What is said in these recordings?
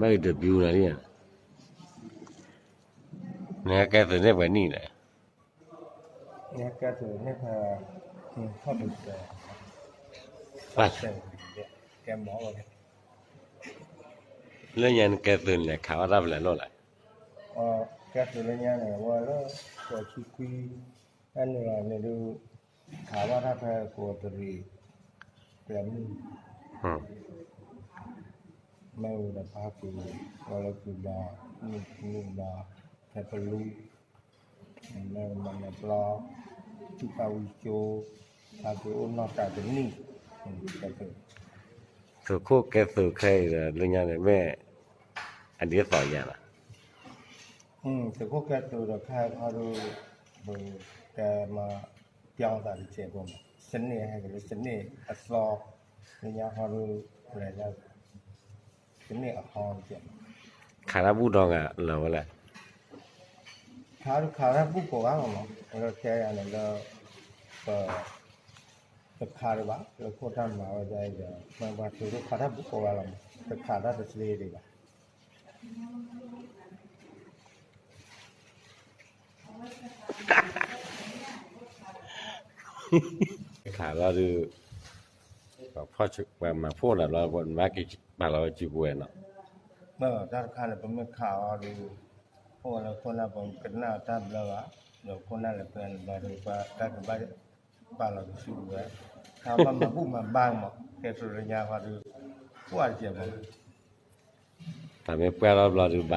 ဘၣ်အံၤတဘျုးနၤလံ, နဟဲကဲသုးန့ၢ်ပှဲၤနံၣ်လဲၣ်. နဟဲကဲသုးန့ၢ်ဖဲ ထီၣ်တစဲး ကဲမီၢ်ဝဲ, လၢညါနကဲသုးန့ၣ် ခးအီၣ်တၢ်ဖဲလဲၣ်လိၣ်လဲၣ်. ကဲသုးလၢညါန့ၣ် ဝဲလၢ ကီၢ်ဆံခွံ တၢ်န့ၣ်လီၤန့ၣ်ဒုး ခးဘၣ်တၢ်ဖဲကီးတရံး ကျဲမုၢ် မ့ၢ်ဝံၤဒီးပဟးက့ၤ ဝဲလၢကုဘီ နံၣ်နံၣ်ဘီ ဖဲပလူ မ့ၢ်မၤနၢၤပျီ ထံၣ်ဖးဝံကၠိ ဟးက့ၤအိၣ်နီၢ်ကးတနံၣ် ကဲသုး သုးခိၣ်ကဲသုးခဲအံၤဒီး လၢညါန့ၣ်မ့ၢ် အဒ်သိးယၤလီၤ. သုးခိၣ်ကဲသုးဒီးခဲအံၤခီဒုး ပကဲမၤ ပြောင်းသးတကဲးဖိမး စနစ်ဟဲက့ၤလၢစနစ်အသီ လၢညါခီဒုး လဲၤလၢ စနစ်အဟီတကဲး ခးတၢ်ဘူၣ်ဒီဂၤလၢာ်ဝဲလဲၣ်. ခးဒုးခးတၢ်ဘူၣ်ကိးဂၤလီၤမး လၢခဲအံၤန့ၣ်လၢ ပ တခးဒံးဘၣ် လၢခိၣ်တၢ်မၤဝဲဒၣ်အံၤဒီး မ့ၢ်ပှၤသုးဒိၣ်ခးတၢ်ဘူၣ်ကိးဂၤလီၤမး တခးတၢ်တသ့ဒံးဘၣ်. ခးလီၤဒုး ပှၤမၤဖှိၣ်နၤဘျီ ပှၤမၤက့ၤပာ်လီၤဝဲစုပူၤဝဲနီၤ. တၢ်တခါန့ၣ် ပမ့ၢ်ခးအီၤဒုး အိၣ်ဝဲလၢခိၣ်နၢ် ပကနၣ်တၢ်ဘျၢဘၣ် ဒီးခိၣ်နၢ်လဲၤပှဲၤနဘျီဒုး ပှၤတၢ်ကဘၣ် ပာ်လီၤကစုပူၤဝဲ ခါဘၣ်မၤဘူၣ်မၤဘါမး ကဲသုးလၢညါခီဒုး ကွၢ်တကဲးမး တၢ်မ့ၢ်ပှၢ်ထီၣ်ဘျီဒုးဘၣ်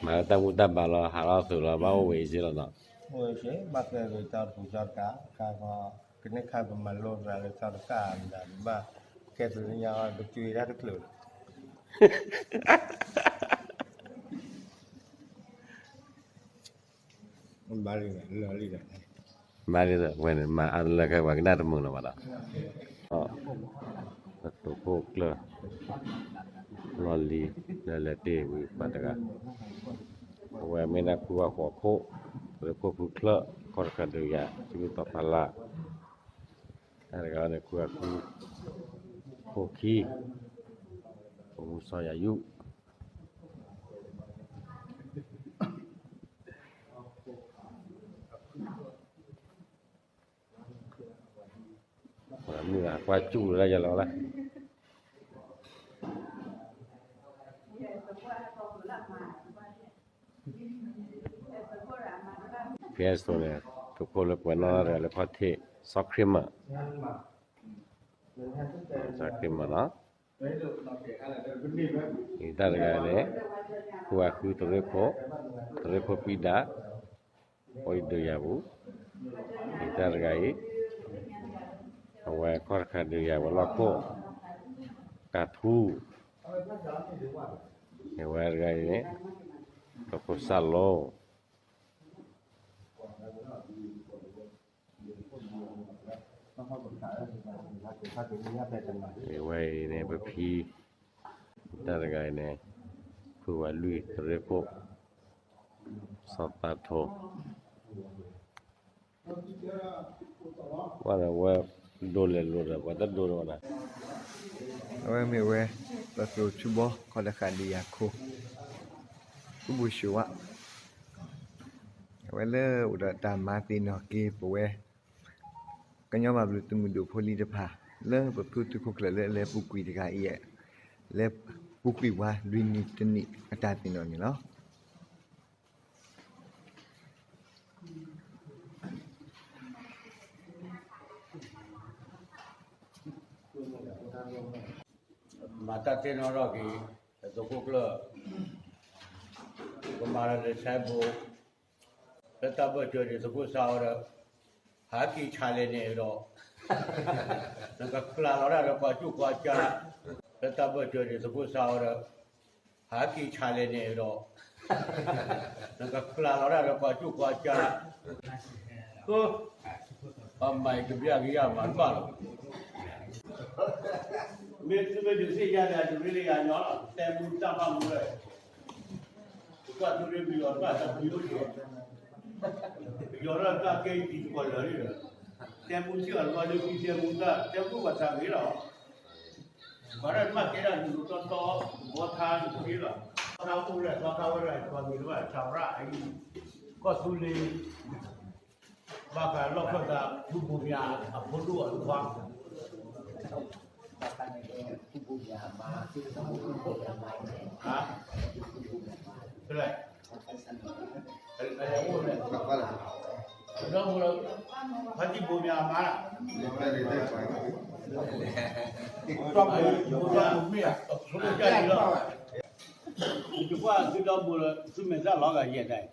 မၤလၢတၢ်ဘူၣ်တၢ်ဘါလီၤ ဟးထီၣ်သုးလီၤ ဘၣ်အိၣ်ဝဲအံၤစ့ၢ်လီၤနီၤ. အိၣ်ဝဲစ့ၢ် ဘၣ်ကဲသုးကၠီတပူၤကၠီတကး ခါခီ ကန့ၢ်ခါပမၤလိသးလၢကၠီတကးမတၤဒုးဘၣ် ကဲသုးလၢညါခီ ပက့ၤတၢ်တကျၢၤလီၤ. ဘၣ်လံလၢလံဒီး ဘၣ်လံဒီး ဝဲန့ၣ် မၤအါတလၢခဲ ပှၤကနၣ်တမုာ်လၢၤဘၣ်ဒီး သုးခိၣ်ကျၢၢ် လီၢ်လံၤ လၢလဲၤတ့ၢ်ဝံၤပှၤတဂၤ အဝဲမ့ၢ်ဒၣ်ခူၣ်ဝါဃိးခိၣ် သုးခိၣ်ဖုချၢၣ် ခီၣ်တဃာ်ဒုးယၤ ထံမုၢ်သီဖးလၢ် တၢ်တဂၤန့ၣ် ခူၣ်ဝါခူၣ် ခိၣ်ခံ ပမူစီၤယၤယုၣ် မုၢ်ဂၤကွၢ်စူၣ်လၢယလီၤလၢ ဖဲအသိးန့ၣ် သုးခိၣ်လၢပှဲၤနီၣ်တဂၤလၢခီၣ်ထံး စီၤခရံာ်မး စီၤခရံာ်မးနီၤ အံၤတၢ်တဂၤန့ၣ် ခူၣ်အဃုသရ့ခိၣ် သရ့ခိၣ်ပံဒၣ် အိၣ်အံၤဒုးယၤပူၤ အံၤတၢ်တဂၤအံၤ အဝဲခီၣ်တဃာ်ဒုးယၤဝဲလီၢ်ခိၣ် ကၢ်ထူ အဝဲတဂၤအံၤန့ၣ် သုးခိၣ်စၢ်လိ အဝဲအံၤန့ၣ် ပဖံ တၢ်တဂၤအံၤန့ၣ် ဖုဝဲလွံၢ်သရ့ခိၣ် စီၤသးထိ ဝဲဒၣ်ဝဲ ဒိးလဲၤလိာ်ဒီး ပှၤတဒိးဒီးဝဲဒၣ် အဝဲမ့ၢ်ဝဲ ပကျိၤထူဘီ ခီၣ်တဃာ်ဒုးယၤခိၣ် ထူဘိၣ်ၡိဝါ အဝဲလၢအိၣ်ဒီးတၢ်မၤသ့ၣ်နီၣ်က့ၤပဝဲ ကညီဘၣ်ဘျုးသုးမုၢ်ဒိၣ်ဖိလံၤတဖၣ် လၢပဖုသုးခိၣ်ကျၢၢ်လၢအလဲၤပူၤကွံာ်တဂၤအံၤ လဲၤပူၤကွံာ်ဝဲလွံၢ်နံၣ်တနံၣ်အတၢ်သ့ၣ်နီၣ်န့ၣ်လီၤ. မၤတၢ်သ့ၣ်နီၣ်ထီၣ်က့ၤ သုးခိၣ်ကျၢၢ် ကမၤဒီးလၢဆဲဘိ လၢတၢ်ဘၢၣ်စၢၤဒံးသုးခိၣ်စါဝဲဒီး ဟးက့ၤဆါလဲၣ်န့ၣ်ဒီး နကကျးလီၤတၢ်လၢကွၢ်ကၠူၣ်ကွၢ်ကၠါ လၢတၢ်ဘၢၣ်စၢၤဒံးသုးခိၣ်စါဝဲဒီး ဟးက့ၤဆါလဲၣ်န့ၣ်ဒီး နကကျးလီၤတၢ်လၢကွၢ်ကၠူၣ်ကွၢ်ကၠါ ပမၤအံၤတဘျၣ်ကယၢ်မၤတဘၣ်လီၤ. မ့ၢ်သုမ့ၢ်ဒုးသ့ၣ်ညါန့ၣ် အဒုးရ့လၢယၤညီလီၤ တဲမူတၢ်ဘၣ်မူဝဲ ပကွၢ်သုရ့ပယီၤတဘၣ်တၢ်ပယီၤ ပယီၤလၢတၢ်ကဲအံၤတံၤသကိးလၢာ်လံဒီး တဲမူထံၣ်အီၤတဘျီလၢခံတဲမူတၢ် တဲမူဘၣ်သးဂ့ၤလီၤ. ပှၤဒၣ်မ့ၢ်ကဲဒၣ်လူၤတီတီ သီခါတသ့လီၤ. သီခါအိၣ်လၢသီခါဝဲဒၣ် ပှၤမံၤတဘၣ် သးရၣ်အံၤ ကီၢ်သူလ့ၤ ဘၣ်ဃးလီၢ်ခၢၣ်သး ဖုဘိၣ်မၠးအဖိဒိၣ်အဖိခွါ ဖဲလဲၣ် ဒီမိၢ်လၢ ဖါတံၢ်ဘိၣ်မၠးအမါလၢ ဒီမိၢ်လၢ ဖိဒိၣ်ကၢ်လံလီၤ. ယကွၢ်သုဒီမိၢ်လၢ သုမဲာ်သၣ်လီၤဂာ်ယဲၢ်ဒၣ်, ရၣ်ဒၣ်ရၣ်ဒၣ်,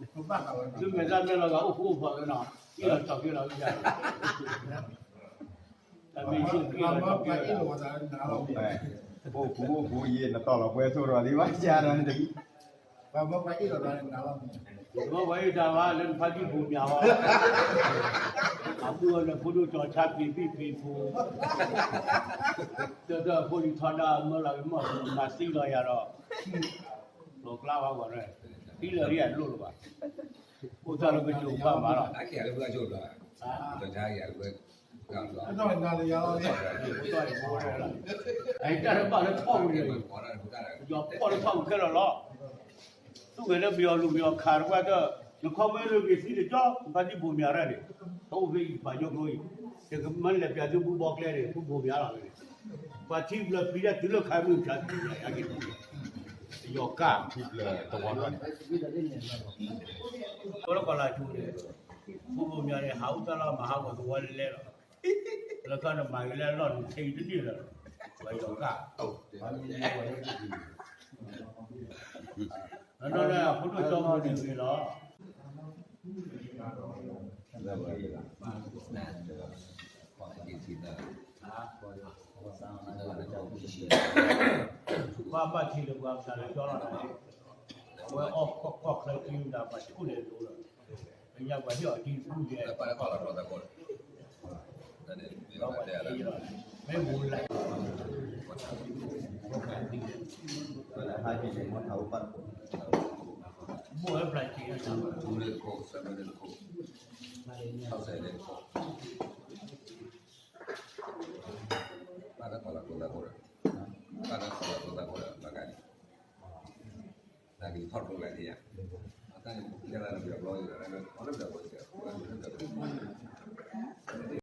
သုမဲာ်သၣ်မ့ၢ်လီၤဂာ်အိၣ်ဃူအိၣ်ဖိးသနီၤ, အ့ၣ်လီၤထီၣ်က့ၤလီၤကစၢ်, တၢ်မ့ၢ်ဆိၣ်က့ၤလီၤထီၣ်က့ၤလီၤ, အိၣ်ဃူအိၣ်ဖိးယဲၢ် နတီၢ်လီၤပှဲၤဆိဒီးလံဘၣ်ကါဒီးန့ၣ်တမံၤ ပှၤအ့ၣ်တၢ်ဘၣ်လၢနဖါတံၢ်ဘိၣ်မၠးအီၤ, အမုၢ်အီၤလၢဖိဒိၣ်ကၠီၤဆါပံၤဘံၣ်ပံၤဖိ, တၢ်တၢ်ဖိလံၤထီဒါမၢလီၤကမီၢ်မၤသံလီၤယၤဒီး, လီၤကျါဘၣ်ဂီၢ်, သံလၢာ်ဒ်အလိၣ်လၢၤဘၣ်, အိၣ်သးလၢကစၢၢ်ပှၤမၤလီၤ တၢ်တဘၣ်လၢထီၣ်ပူၤန့ၣ်, ယီၤဖီၣ်လၢထီၣ်ပူၤခဲလၢာ်လီၤ. သူၣ်ဂဲၤလၢပယီၤလူၤပယီၤခးတပှၢ်တၢၢ်, နခီမ့ၢ်ရ့ၣ်က့ၤသံတကၠီ, နဖါတံၢ်ဘိၣ်မၠးရၣ်န့ၣ်, တအိၣ်ဖဲအံၤပာ်ညီကျိအံၤ, ယကမၢလဲၤပၠးသုဖုဘီကျဲန့ၣ် ဖုဘိၣ်မၠးလီၤန့ၣ်, ပှၤထံဖျၢၣ်ဖံးဒၣ်တုၤလၢခါမုၢ်ဆါတပူၤညါက့ၤ, ယီၤကၢ်, ကီလၢကီလၤကၠိန့ၣ်, ဖုဘိၣ်မၠးန့ၣ် ဟးအိၣ်တၢ်လီၢ်မၤဟးဂီၤသဝီလဲၤလီၤ လၢခီနမၤက့ၤလၢအလီၢ်န့ၣ် ဆ့တန့ၢ်လၢၤ, ပှၤယီၤကၢ်, နီၢ်နီၢ်လၢအဖိဒိၣ်ကၠီမိၢ်န့ၣ်ဂ့ၤလီၤ. ဘၣ်ဘၣ်ထံလၢပှၤကစၢ်လၢကၠီလီၤ, အဝဲအီၣ်ကီၢ်ချၢကံဒၣ်ပှၤဆူၣ်လဲၤလိၤလီၤ, ပညါပှၤဟ့ၣ်အီၤဒ်ပူၤယဲၢ်, မ့ၢ်ဝဲလဲၣ်, ဘိၣ်ဝဲဖျါက့ၤ, ဘၣ်တၢ်ကီလၤဖိသၣ်ဖိဒီး, ဘၣ်တၢ်ကီလၤဖိသၣ်ဖိဒီး ဘၣ်ကါန့ၣ်, တၢ်က့ၤထီၣ်တဖိဂၤန့ၣ်ယါ, တၢ်န့ၣ် ပျဲလၢနဘျီဘျီယါ,